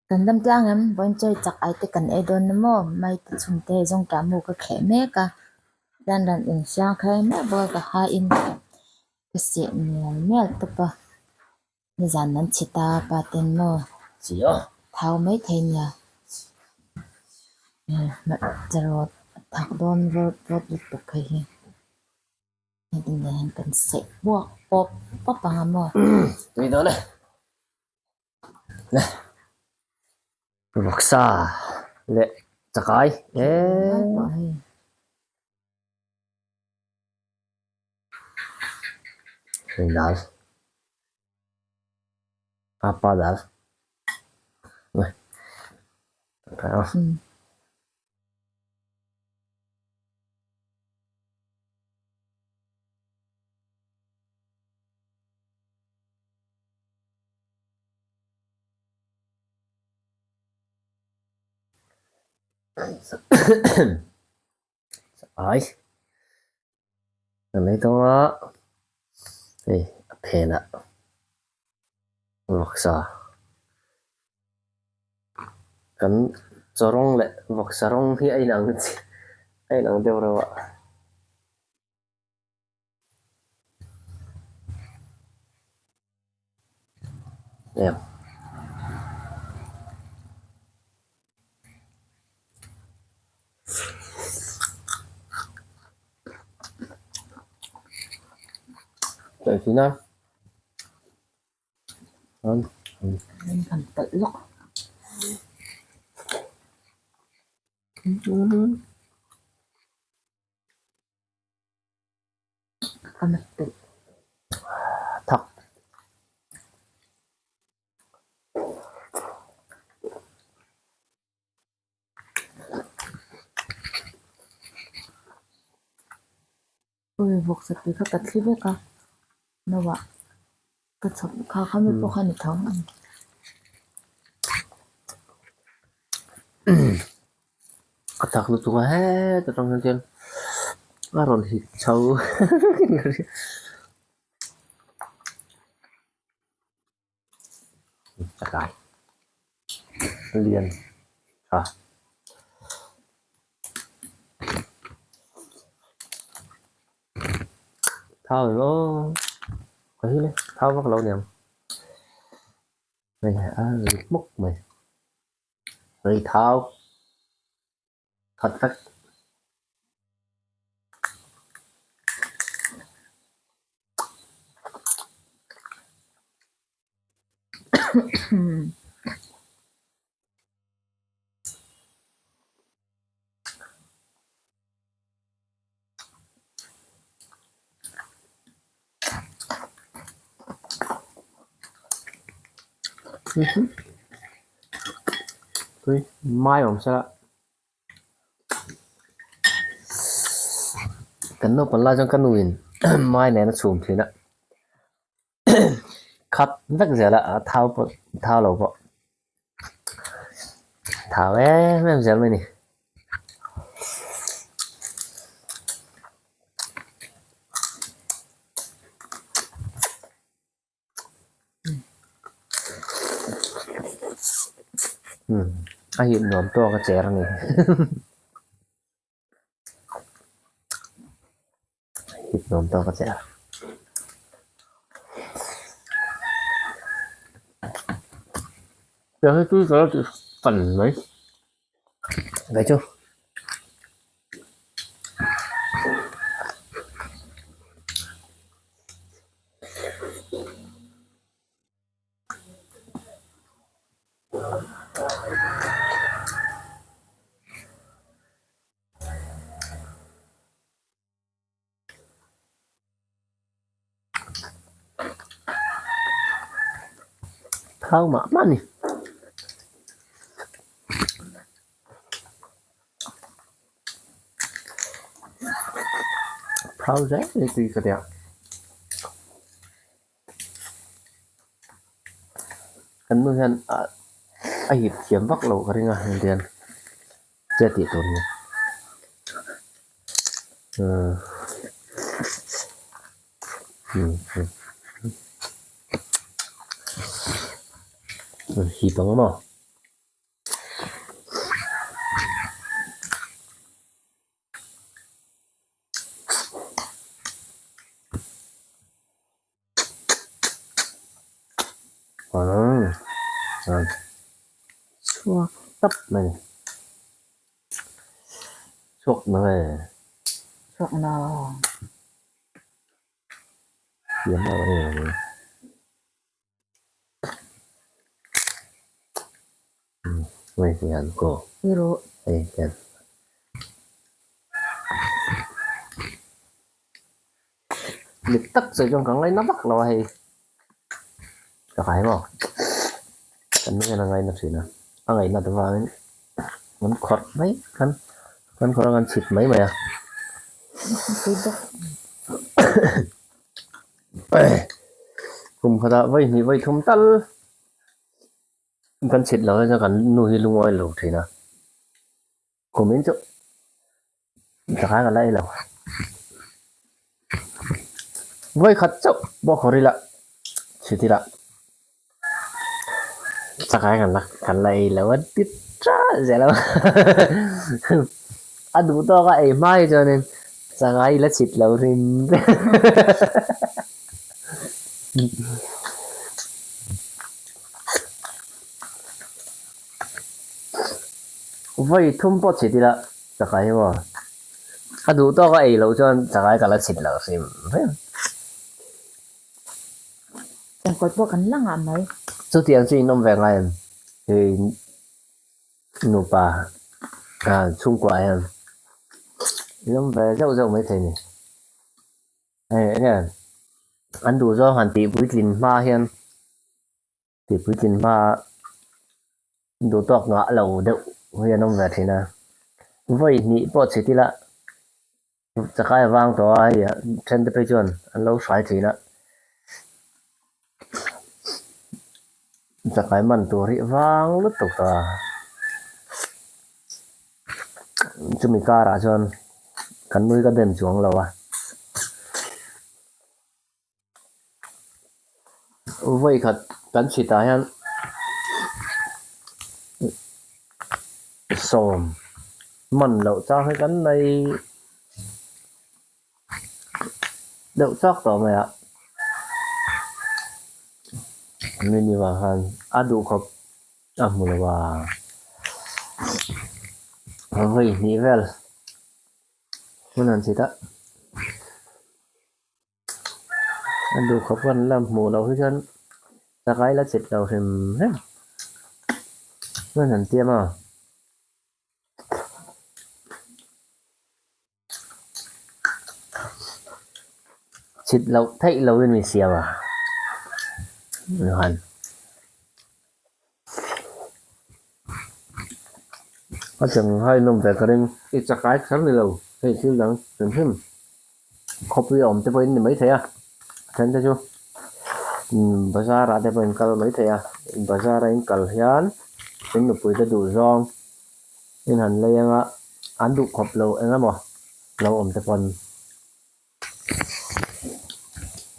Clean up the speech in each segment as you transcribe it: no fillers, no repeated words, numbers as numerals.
Kan dam tlang em? Vawiin chawi chak ai te kan ei dawn na maw? Mai te chhun te zawngṭah mu ka kheh mek a, chuan rawn insiam kher mek bawk a ka hain ka seh mial mial tawp a, nizan an chhi ta pa ten maw thau mai thei nia hmarcha rawt a thak dawn vawt vawt lutuk hei hi. Heti nen hian kan saih buak pawp pawp ang a maw? Tui dawn e. Le. Vawksa leh chakai e. Hei dal. Apa dal. Le. Cái không? Ai kan ei tawng a hei a phenah vawksa kan chaw rawng leh vawksa rawng hi a inang a inang deuh reuh a. Em. Tih na. Kan palh lawk. Thak. Ui vawksa tui kha ka thli vek a no ah ka chhawp kha kha mi pawh kha ni tho ang. A tak lutuk a heta tang hian chuan a rawn hit chho chakai lian tha. Thau emaw ka hi le thau vak lo niang hei a ri hmuk mai ri thau khat vek. Tui mai awm sela kan naupang lai chuan ka nu in mai nen a chhum thin a khat vek zel a a thau pawh thau lo pawh thau em em zel mai a ni. A hip nuam tawk a cher a ni hip nuam tawk a cher. Tiang hi tui ka lo ti fan mai kei chu. Thau mah mah a ni. Thau zel mai tui ka tia. Kan nu hian a hip thiam vak loh ka ring a engtiang che tih tur ni hip ang maw. Chuan chhuak tap mai a ni. Chhuak na nge? Chhuak na. Thiam lo em em. Hei hian ko. Hei hian. Dik tak sawi chuan ka ngaina vak lo a hei. Ka kai maw? Kan nu hian a ngaina thin a, a ngaihna te vangin kan khawrh mai kan kan khawrh a kan chhit mai mai a. Kum khatah vawi hnih vawi thum tal kan chhit lo hi chuan kan nu hi lungawi lo thin a. Kum in chu tlakai ka la ei lo. Vawi khat chauh pawh khawr ila chhit ila tlakai kan la kan la ei lo a ti tah zel a a duh tawk a ei hma hi chuanin tlakai ila chhit lo hrim Vawi thum pawh chhit ila chakai hi maw a duh tawk a ei loh chuan chakai ka la chhit lo hrim hrim. Engkawl pawh kan la ngah mai. Chutiang chu in awm ve ngai em? Hei nupa chhungkua hian in awm ve zeuh zeuh maithei ni. Hei enge an duh zawng han tih puitlin hma hian. Tih puitlin hma duh tawk ngah lo deuh hi an awm ve thin a, vawi hnih pawh chhit ila chakai a vang tawh a, hei then te phei chuan an lo hrai thin a, chakai man tur hi vang lutuk a, chumi karah chuan kan nui ka dem chuang lo a. Vawi khat kan chhitah hian sawm man loh chang hi kan nei deuh chak tawh mai a, mini vang khan a duh khawp a hmu lo a, vawi hnih vel hun han chhit a. A duh khawp kan la hmuh loh hi chuan chakai la chit lo hrim hrim chuan an tiam a. Chit loh theih lohin mi siam a han. A cheng hai nawm ve ka ring. I chakai kher ni lo hei thil dang hrim hrim khawpui a awm te pawhin ni maithei a a then te chu umm bazar ah te pawhin kal maithei a bazar a in kal hian in nupui te duh zawng in han lei anga an duh khawp lo eng emaw lo awm te pawn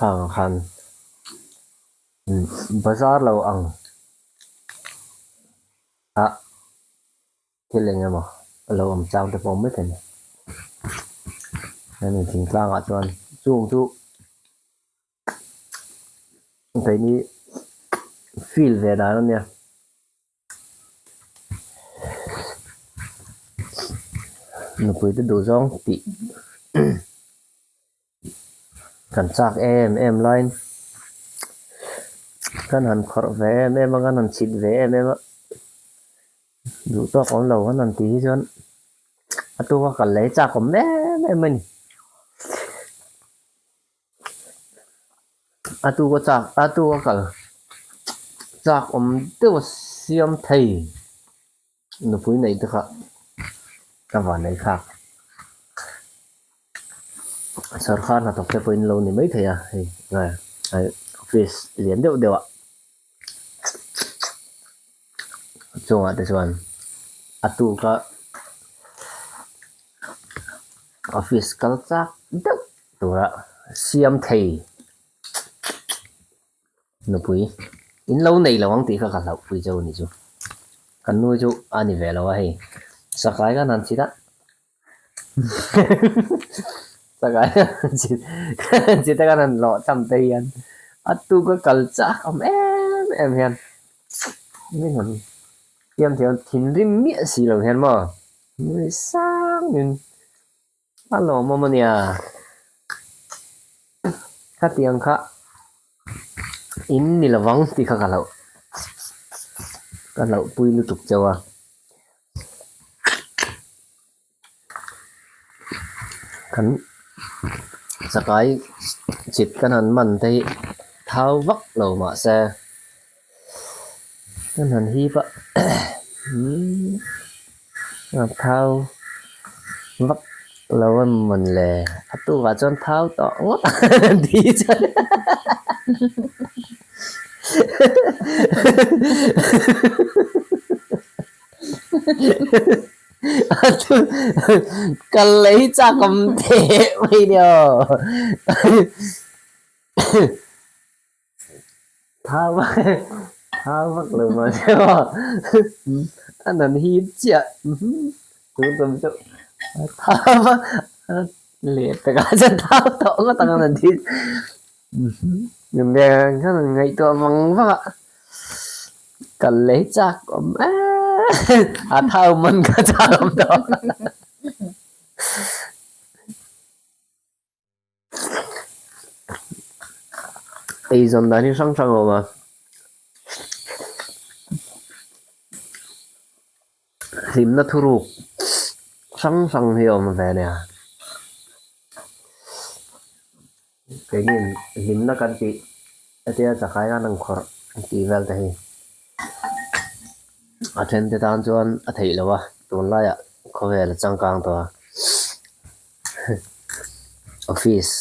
khang ah khan. Bazar lo ang a thil eng emaw a lo awm chang te pawh awm maithei a ni. Hemi thingtlang ah chuan chung chu keini field ve dan a nia. Nupui te duh zawng tih kan chak em em laiin kan han khawrh ve em em a kan han chhit ve em em a duh tawk awm lo kan han tih hi chuan a tuk a kal leh hi chak awm em em a ni. A tuk a chak a tuk a kal chak awm deuh a siam thei nupui neih te kha a van nei thlak sawrkar hnathawk te pawhin lo ni maithei a hei office lian deuh deuh ah chungah te chuan a tuk a office kal chak deuh tura siam thei nupui in lo nei lo ang tih kha ka hlauh pui chauh a ni chu kan nu chu a ni ve lo a hei sakai khan han chhit a sakai khan han chhit han chhit a khan han lawh cham te hian a tuk a kal chak awm em em hian. Min han fiam thiam thinrim miah si lo hian maw nui sang in a lawmawm a nia. Khatiang kha in ni lovang tih kha ka hlauh ka hlauhpui lutuk chauh a. Kan chakai chit kan han man te hi thau vak lo mah se kan han hip a a thau vak lo a mawn le a tukah chuan thau tawh ngawt ang tih chuan Ka lei chak awm teh mai nia aw. Thau vak thau vak lo mah se aw. A nan hip chiah tun tum chu thau vak leh takah chuan thau tawh ngawt ang a nan hip. Ka rawn ngaihtuah vang vang a, ka lei chak awm em a thau man ka chak awm tawh. Eizawn dan hi hrang hrang a awm a, hlimna thuruk hrang hrang hi a awm ve a nia. Keini hlimna kan tih hetia chakai khan an khawrh an tih vel te hi a then te tan chuan a theih loh a, tunlaiah khawvel a changkang tawh a, office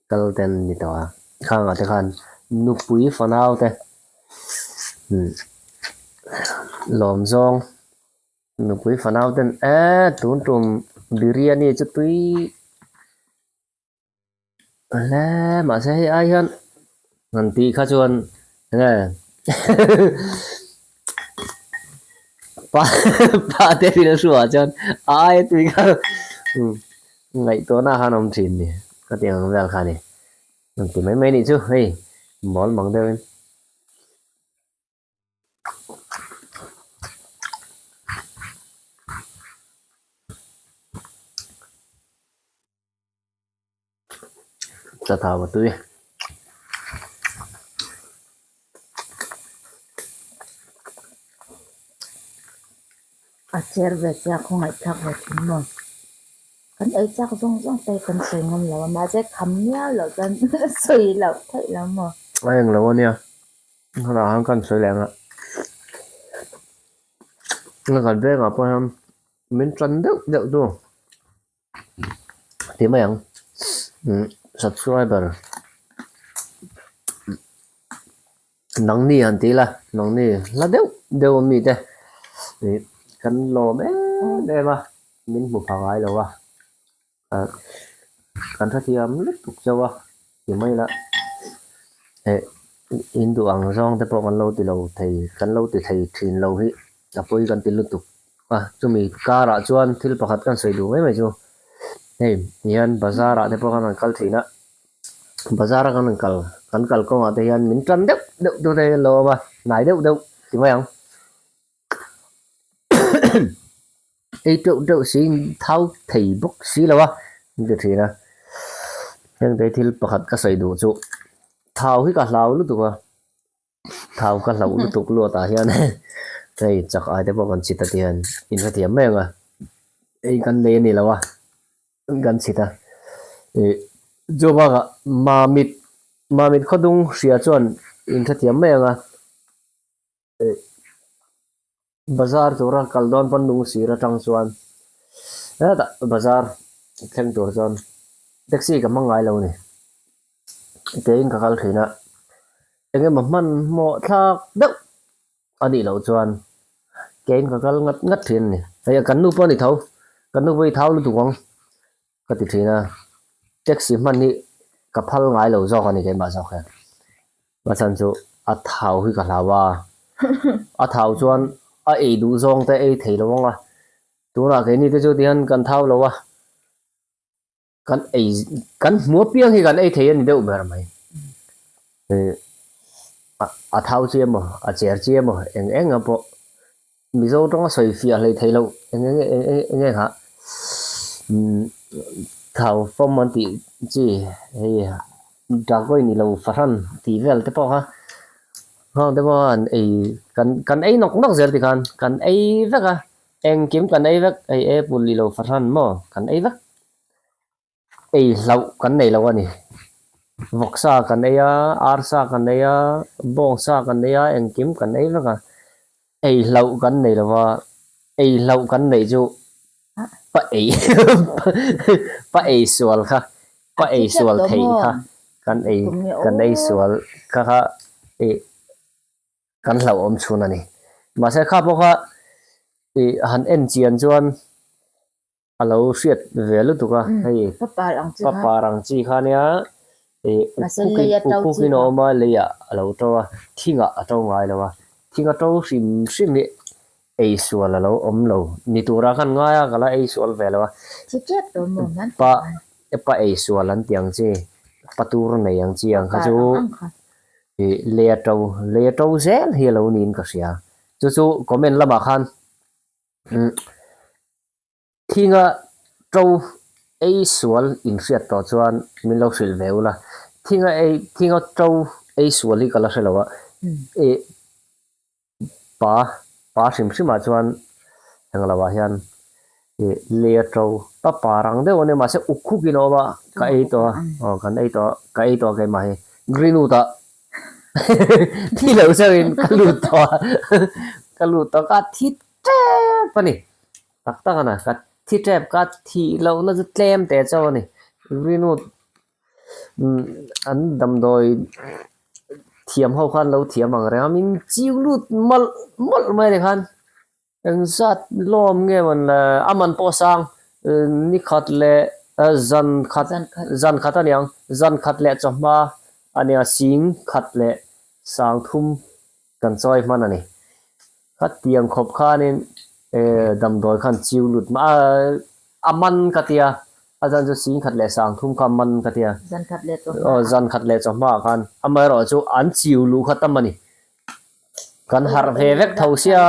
kal te an ni tawh a, khangah te khan nupui fanau te lawm zawng. Nupui fanau ten e tun tum biryani chu tui hle mahse hei ai hian han tih kha chuan enge pa pa te rilru ah chuan a aia tui kha ngaihtuahna khan a awm thin ni ka tih ang vel kha a ni han ti mai mai nih chu hei mawl mang deuh in. Chathau a tui. A cher ve sia khawngaihthlak ve thin maw? Kan ei chak zawng zawng te kan sawi ngam lo a, mahse kham miau loh chuan sawi loh theih lo maw? A eng lo a nia. Hmanah khan kan sawi leh ang a, kan vengah pawh hian min tan deuh deuh tu ti mai ang subscriber nangni han ti ila nangni hla deuh deuh a mite ih kan lawm em em a min hmu pha ngai lo a Kan hrethiam lutuk chauh a ti mai la, eh in duh ang zawng te pawh kan lo ti lo thei kan lo ti thei thin lo hi a pawi kan ti lutuk a, chumi karah chuan thil pakhat kan sawi duh mai mai chu hei hian bazar ah te pawh kan rawn kal thin a, bazar a kan rawn kal kan kal kawngah te hian min tan deuh deuh tu te hi an lo awm a, hnai deuh deuh ti mai ang. Ei teuh teuh si in thau thei bawk si lo a an ti thin a heng te thil pakhat ka sawi duh chu thau hi ka hlau lutuk a thau ka hlauh lutuk luat ah hian hei chak ai te pawh kan chhit a ti hian in hrethiam mai ang a ei kan nei a ni lo a kan chhit a ih chu bakah mamit mamit khawdung hria chuan in hrethiam mai ang a. Bazar tura kal dawn pawn lung sir atang chuan hetah bazar thleng tur chuan taxi ka hmang ngai lo a ni keiin ka kal thin a engemaw hmanhmawh thlak deuh a nih loh chuan keiin ka kal ngat ngat thin a ni hei kan nu pawh a ni tho kan nu pawh hi thau lutuk ang ka ti thin a taxi hman hi ka phal ngai lo zawk a ni keimah zawk hian. A chhan chu a thau hi ka hlau a, a thau chuan a ei duh zawng te ei thei lo ang a, tunah keini te chu tihian kan thau lo a, kan ei kan hmu apiang hi kan ei thei a ni deuh ber mai. A thau chi emaw, a cher chi emaw eng eng a pawh Mizo tawnga sawi fiah hlei thei loh eng eng eng eng ah thau fawm an tih chi hei Dragoi ni lo fahran tih vel te pawh kha nghang te pawh khan ei kan kan ei nawk nawk zel tikhan kan ei vek a engkim kan ei vek hei apple ni lo fahran maw kan ei vek. Ei hlauh kan nei lo a ni. Vawksa kan ei a, arsa kan ei a, bawngsa kan ei a, engkim kan ei vek a. Ei hlauh kan nei lo va, ei hlauh kan neih chu pa ei pa ei sual kha, pa ei sual theih kha kan ei kan ei sual kha kha ih kan hlauhawm chhun a ni. Mahse kha pawh kha ih han en chian chuan. A lo hriat ve lutuk a, hei papar ang chi kha nia ih ukuk in a awm a, leiah a lo to a, thingah a to ngai lo a, thing a to hrim hrim hi ei sual a lo awm lo ni tura khan ngai a, ka la ei sual ve lo a, pa pa ei sual an tih ang chi, pa tur nei ang chi ang kha chu ih lei a to lei a to zel hi a lo niin ka hria, chu chu comment lamah khan Thinga to ei sual inhriat tawh chuan min lo hrilh ve ula, thinga ei thinga to ei sual hi ka la hre lo a, ih pa pa hrim hrim ah chuan englo ah hian ih lei a to pa pa rang deuh a nia mahse uk khuk in a awm a ka ei tawh a aw kan ei tawh a ka ei tawh a keimah hi green wood ah thi lo chauhin ka lut tawh a ka lut tawh a ka thi tep a ni. Tak tak a na, ka thi tep ka thih lohna chu tlem teh chauh a ni. Greenwood an damdawi thiam ho khan lo thiam ang reng a, min chiu lut mawlh mawlh mai a ni khan. Engzat lawm nge mawn le a man pawh sang ni khat leh zan khat zan khat a niang zan khat leh chawhma a nia sing khat leh sang thum kan chawi hman a ni. Ka tiang khawp khanin damdawi khan chiu lut mah a, a man ka tia, a zan chu sing khat leh sang thum kha a man ka tia. Zan khat leh chawhma. Aw zan khat leh chawhma ah khan amaherawh chu an chiu luh kha tam a ni. Kan harh ve vek tho sia,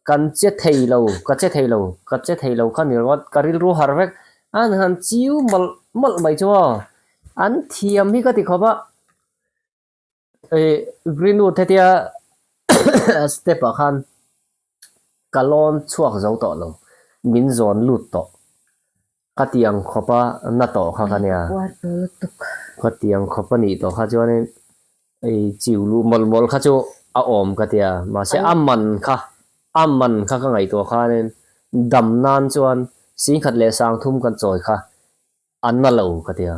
kan che thei lo, ka che thei lo, ka che thei lo kha ni ringawt, ka rilru harh vek, an han chiu mawlh mawlh mai chu aw, an thiam hi ka ti khawp a. Ih Greenwood hetia step ah khan ka lawn chhuak zo tawh lo min zawn lut tawh ka tiang khawp a na tawh kha ka nia ka tiang khawp a nih tawh kha chuanin ih chiu luh mawlh mawlh kha chu a awm ka tia mahse a man kha a man kha ka ngaihtuah khanin dam nan chuan singkhat leh sangthum kan chawi kha a na lo ka tia.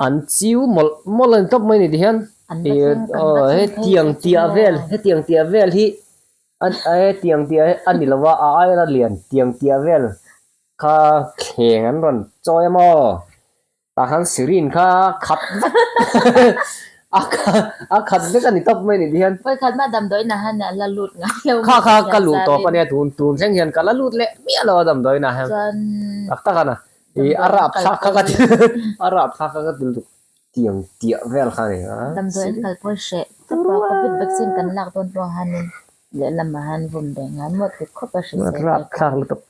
An chiu mawlh mawlh a ni tawp mai ni tihian hetiang tiah vel hetiang tiah vel hi hetiang tiah hi a ni lo a a aia lian tiang tiah vel kha thleng an rawn chawi a maw tah khan syringe kha khat vek a khat vek a ni tawp mai ni tihian. Vawikhat mah damdawiin ah hian a la lut ngai lo kha kha ka luh tawp a nia tun tun thleng hian ka la lut leh miah lo a damdawiin ah hian tak tak a na. Ih a rap thlak kha ka ti a rap thlak kha ka ti lutuk tiang tiah vel kha a ni a. Damdawi an kal pawn hreh tawp a, covid vaccine kan lak dawn pawh hianin lehlamah hian vum ve ngai mawt ti khawp a hrisel A rap thlak lutuk.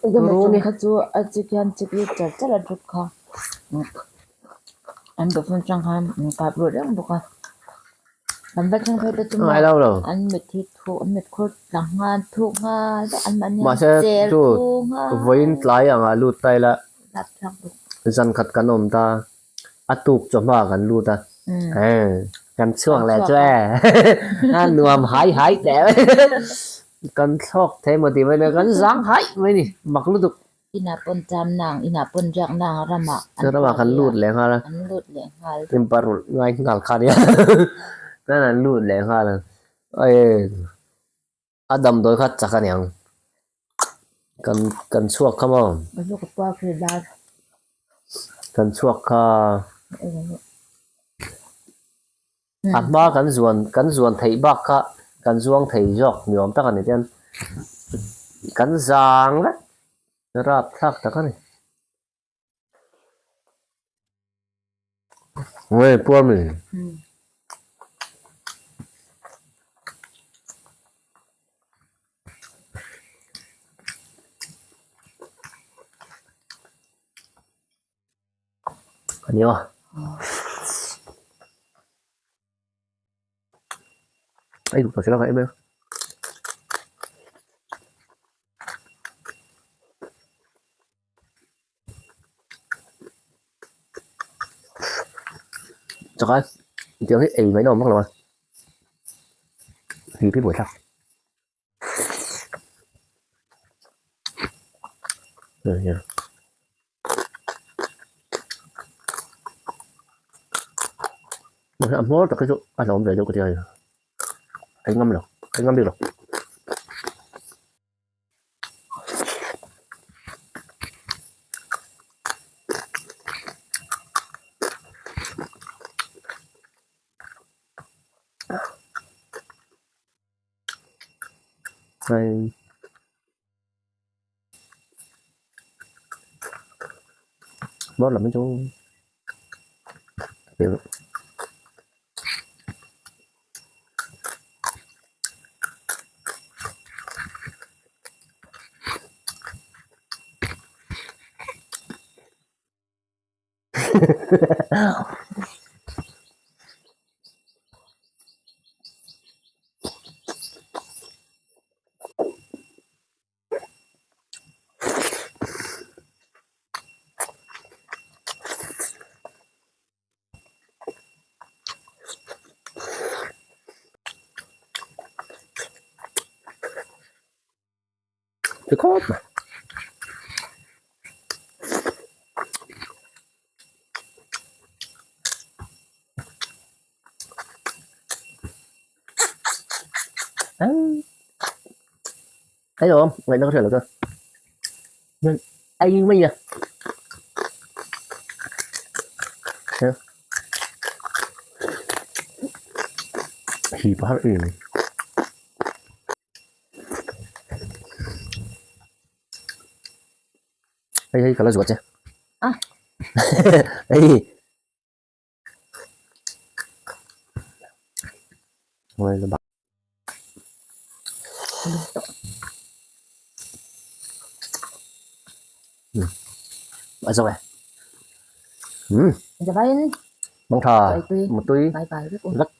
Engemaw chung kha chu a chik hian chik lut char char a drip kha an bawhfun atang khan an kap lut reng bawk a. Kan va thleng phei te chu maw an mit hi thu an mit khur tla nghal thuk nghal vek an mahni an cher chu thu nghal vawiin tlai anga lut ta ila lap thlak bawk zan khat kan awm ta a tuk chawhma kan lut a eh kan chhuak leh chu e a nuam hai hai teh kan thlawk thei maw tih mai nia kan zang haih mai ni mak lutuk. Inah pawn cham nang, inah pawn riak nang ramah an Ramah kan lut leh nghal a. An lut leh nghal. Inpa rulh ngai nghal kha nia. Chuan an lut leh nghal a. Ei a damdawi kha chak a niang. Kan kan chhuak kha maw? Kan chhuak kha. A hma kan zuan kan zuan theih bak kha kan zuang thei zawk ni awm tak a ni tian kan zang vek rap thlak tak a ni. Nge puar mi? Ani aw. Ei duh tawh si lo em em. Chakkai tiang hi ei mai na awm vak lo a hip hi buaithlak. A hmawr tak hi chu a hlauhawm ve deuh ka ti a ni ei ngam lo ei ngam bik lo. Hei bawr lam hi chu Ti khawp mai. Thấy không? Vậy nó có thể là cơ. Nhưng ai mấy à? Thì có hát Hei hei ka la zuat che. Ah. Hei. Ngoi la bak. Ở rồi. Ừ. Dạ vậy. Mong thà. Một túi. Bye bye. Rất.